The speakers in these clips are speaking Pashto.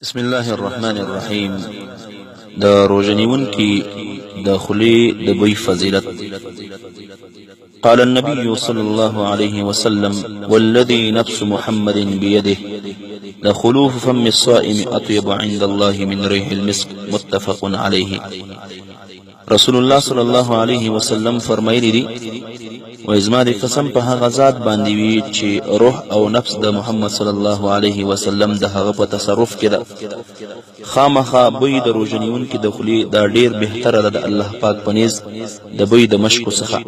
بسم الله الرحمن الرحیم. د روژه نیونکي د خولې د بوی فضیلت. قال النبي صلى الله عليه وسلم: والذي نفس محمد بيده لخلوف فم الصائم أطيب عند الله من ريح المسك. متفق عليه. رسول الله صلی الله علیه وسلم فرمایلی دي، وایي زما د قسم په هغه ذات باندې وي چې روح او نفس د محمد صلی الله علیه وسلم د هغه په تصرف کې ده، خامخا بوی د روژه نیونکي د خولې دا ډیر بهتره ده د الله پاک په نیز د بوی د مشکو څخه.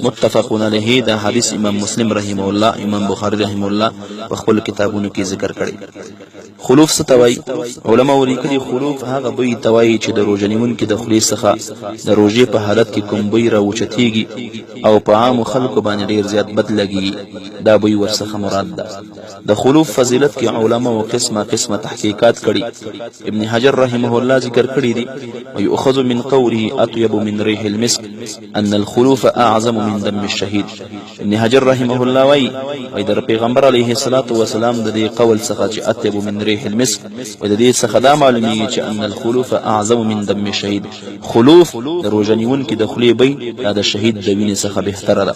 متفق علیه. دا حدیث امام مسلم رحمه الله، امام بخاری رحمه الله په خپل کتابونو کې ذکر کړی. خلوف څه ته وایي؟ علماو لیکلي، خلوف هغه بوی ته وایي چې د روژه نیونکي د خولې څخه د روژې په حالت کې کوم بوی راوچتیږي او په عامو خلکو باندې ډیر زیات بد لګیږي، دا بوی ورڅخه مراد ده. د خلوف فضیلت کې علماو قسمه قسمه تحقیقات کړي. ابن حجر رحمه الله ذکر کړي دي: ويؤخذ من قوله اطيب من ريح المسك ان الخلوف اعظم من دم الشهيد. ابن حجر رحمه الله وایي، وایي د پیغمبر علیه الصلاة والسلام د دې قول څخه چې اطیب من ریح المسک، وایي د دې څخه دا معلومیږي چې ان الخلوف اعظم من دم الشهید، خلوف د روژه نیونکي د خولې بوی دا د شهید د وینې څخه بهتره ده.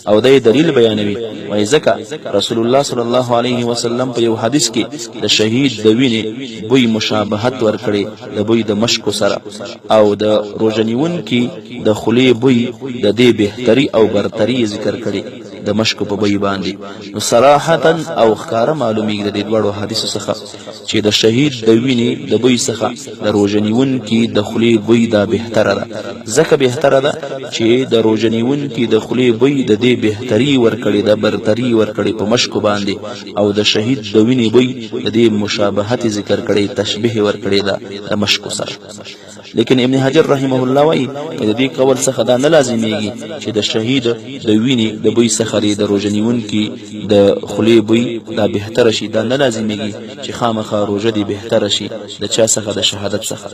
او دی دلیل بیانوي، وایي ځکه رسول الله صلی الله علیه وسلم په یو حدیث کې د شهید د وینې بوی مشابهت ورکړي د بوی د مشکو سره، او د روژه نیونکي د خولې بوی د دې بهتري او برتري یې ذکر کړې د مشکو په بوی باندې. نو صراحتا او ښکاره معلومیږي د دې دواړو حدیثو څخه چې د شهید د وینې د بوی څخه د روژه نیونکي د خولې بوی دا بهتره ده، ځکه بهتره ده چې د روژه نیونکي د خولې بوی د دې بهتري ورکړې ده، برتري ورکړې په مشکو باندې، او د شهید د وینې بوی د دې مشابهت ذکر کړې، تشبیه ورکړې ده د مشکو سره. لیکن ابن حجر رحمه الله وایي، د دې قول څخه دا نه لازمیږي چې د شهید د وینې د بوی څخه د روژه نیونکي د خولې بوی دا بهتره شي، دا نه لازمیږي چې خامخا روژه دې بهتره شي د چا څخه؟ د شهادت څخه.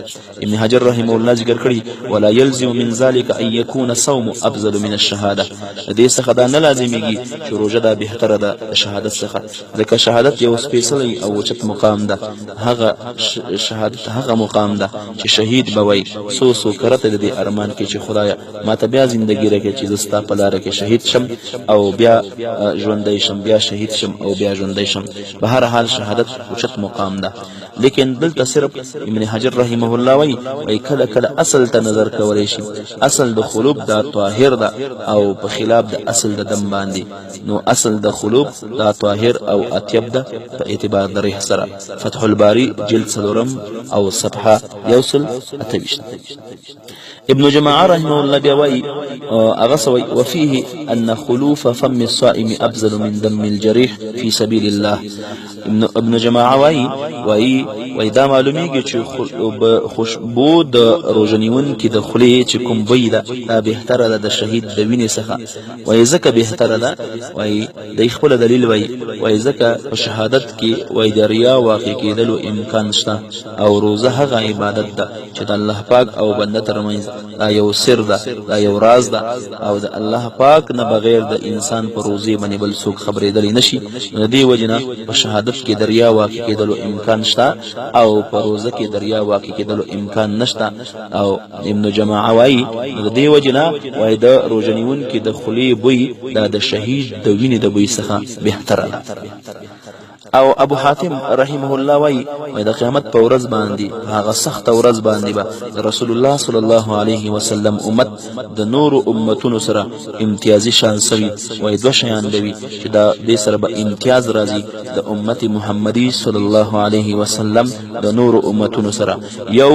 ابن حجر رحمه الله ذکر کړي: ولا يلزم من ذلك ان يكون الصوم افضل من الشهاده. د دې څخه دا نه لازمیږي چې روژه دا بهتره ده د شهادت څخه، ځکه شهادت یو سپېڅلی او اوچت مقام ده. هغه شهادت هغه مقام ده چې شهید به وای څو څو کرته د دې ارمان کې چې خدایا ما ته بیا زندگی راکړې چې زه ستا په لاره کې شهید شم او بیا ژوندی شم، بیا شهید شم او بیا ژوندی شم. به هر حال شهادت اوچت مقام ده، لیکن دلته صرف ابن حجر رحمه الله وای، وای کله کله اصل ته نظر کولی شي. اصل د خلوب دا طاهر ده او په خلاف د اصل د دم باندې، نو اصل د خلوب دا طاهر او اطیب ده په اعتبار د ریح سره. فتح الباری جلد څلورم او صفحه 128. ابن جماعه رحمه الله بیا وایي، هغه څه وایي؟ وفيه ان خلوف فم الصائم افضل من دم الجريح في سبيل الله. ابن جماعه وایي، وایي دا معلومیږي چې خوشبو د روژه نیونکي د خولې چې کوم بوی ده دا بهتره ده د شهید د وینې څخه. وایي ځکه بهتره ده، وایي دی خپل دلیل وایي، وایي ځکه په شهادت کې وایي د ریا واقع کېدلو امکان شته، او روزه هغه عبادت ده چې د الله پاک او بنده ترمنځ دا یو سر ده، دا یو راز ده، او د الله پاک نه بغیر د انسان په روزې باندې بل څوک خبرېدلی نشي. نو د دې وجې نه په شهادت کې د ریا واقع کېدلو امکان شته او په روزه کې د ریا واقع کېدلو امکان نشته. او ابن جماعه وایي، نو د دې وجې نه وایي د روژه نیونکي د خولې بوی دا د شهید د وینې د بوی څخه بهتره ده. او ابو حاتم رحمه الله وایي، وایي د قیامت په ورځ باندې، په هغه سخته ورځ باندې به د رسول الله صلی الله علیه وسلم امت د نورو امتونو سره امتیازي شان سوي. وایي دوه شیان به وي چې دا دې سره به امتیاز راځي د امت محمدي صلی الله علیه وسلم د نورو امتونو سره. یو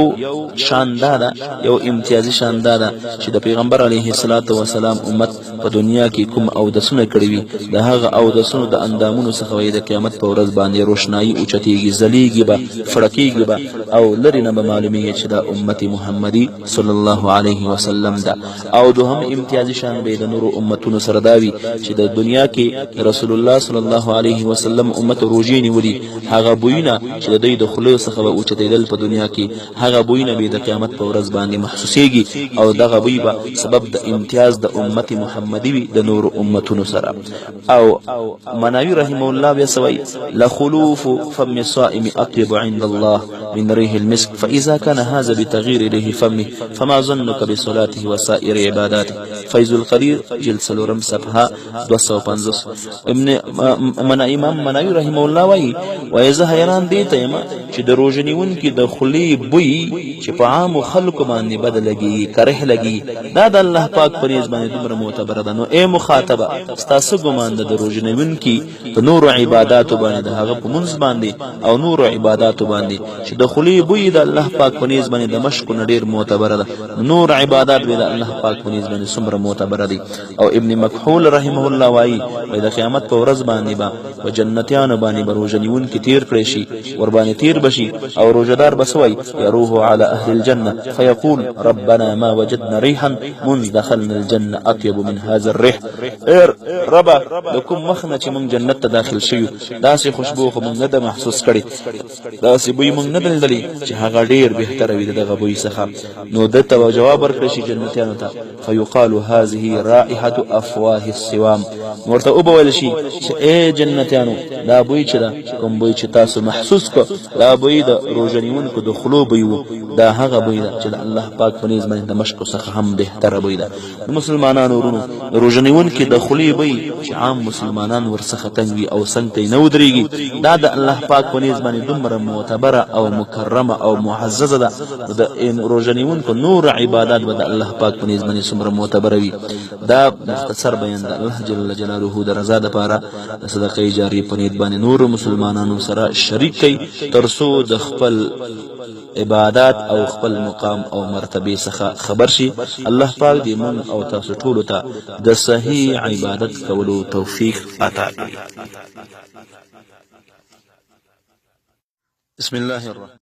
شان دا ده، یو امتیازي شان دا ده چې د پیغمبر علیه الصلاة والسلام امت په دنیا کې کوم اودسونه کړي وي، د هغه اودسونو د اندامونو څخه به د قیامت په ورځ باندې روشنايي اوچتیږي، ځلیږي به، فړکیږي به، او لرې نه به معلومیږي چې دا امت محمدي صلی الله علیه وسلم ده. او دوهم امتیازي شان به د نورو امتونو سره دا وي چې د دنیا کې رسول الله صلی الله علیه وسلم امت روژې نیولي، هغه بویونه چې د دوی د خولو څخه به اوچتېدل په دنیا کې، هغه بویونه به د قیامت په ورځ باندې محسوسیږي، او دغه بوی به سبب د امتیاز د امت محمدي وي د نورو امتونو سره. او مناوي رحمه الله بیا څه وایي؟ لخلوف فم الصائم اطيب عند الله من ريح المسك، فاذا كان هذا بتغيير ريح فمه فما ظنك بصلاته وسائر عباداته. فیض القدیر جلد څلورم صفحه 250. ابن من امام مناوي رحمه الله وایي، وایي زه حیران دی ته یم چې د روژه نیونکي د خولې بوی چې په عامو خلکو باندې بد لګي، کره لګي، دا د الله پاک په نزد باندې دومره معتبره ده. نو ای مخاطبه، ستا څه ګمان ده د روژه نیونکي په نورو عباداتو باندې، د هغه په مونځ باندې او نورو عباداتو باندې، چې د خولې بوی د الله پاک په نزد باندې د مشکو نه ډېر معتبره ده، نور عبادات به د الله پاک په نزد باندې څومره معتبره دي؟ او ابن مکحول رحمه الله وایي، وایي د قیامت په ورځ باندې به په جنتیانو باندې به روژه نیونکي تیر کړی شي، ورباندې تیر به شي، او روژهدار به څه وایي؟ یروح علی اهل الجنة فیقول ربنا ما وجدنا ریحا منذ دخلنا الجنة اطیب من هذا الریح. ای ربه، د کوم مخ نه چې موږ جنت ته داخل شوي، داسې خوشبو خو موږ نه ده محسوس کړې، داسې بوی موږ نه ده لیدلی چې هغه ډېر بهتره وي د دغه بوی څخه. نو ده ته به جواب ورکړی شي جنتیانو ته، فیقال هذه رائحة افواه السوام. ورته وبه ویل شي چې ای جنتیانو، دا بوی چې ده، کوم بوی چې تاسو محسوس کړ، دا بوی د روژه نیونکو د خولو بوی و، دا هغه بوی ده چې د الله پاک په نزد باندې د مشکو څخه هم بهتره بوی ده. د مسلمانانو ورونو، د روژه نیونکي د خولې بوی چې عام مسلمانان ورڅخه تنګ وي او څنګ ته یې نه ودرېږي، دا د الله پاک په نزد باندې دومره معتبره او مکرمه او معززه ده، نو د روژه نیونکو نور عبادات به د الله پاک په نزد باندې څومره معتبره وي؟ دا مختصر بیان د الله جل جلاله د رضا دپاره د صدقې جاریې په نیت باندې نورو مسلمانانو سره شریک کړئ، تر څو د خپل عبادات او خپل مقام او مرتبه څخه خبر شي. الله پاک دې مونږ او تاسو ټولو ته د صحیح عبادت کولو توفیق عطا کړي. بسم الله الرحمن.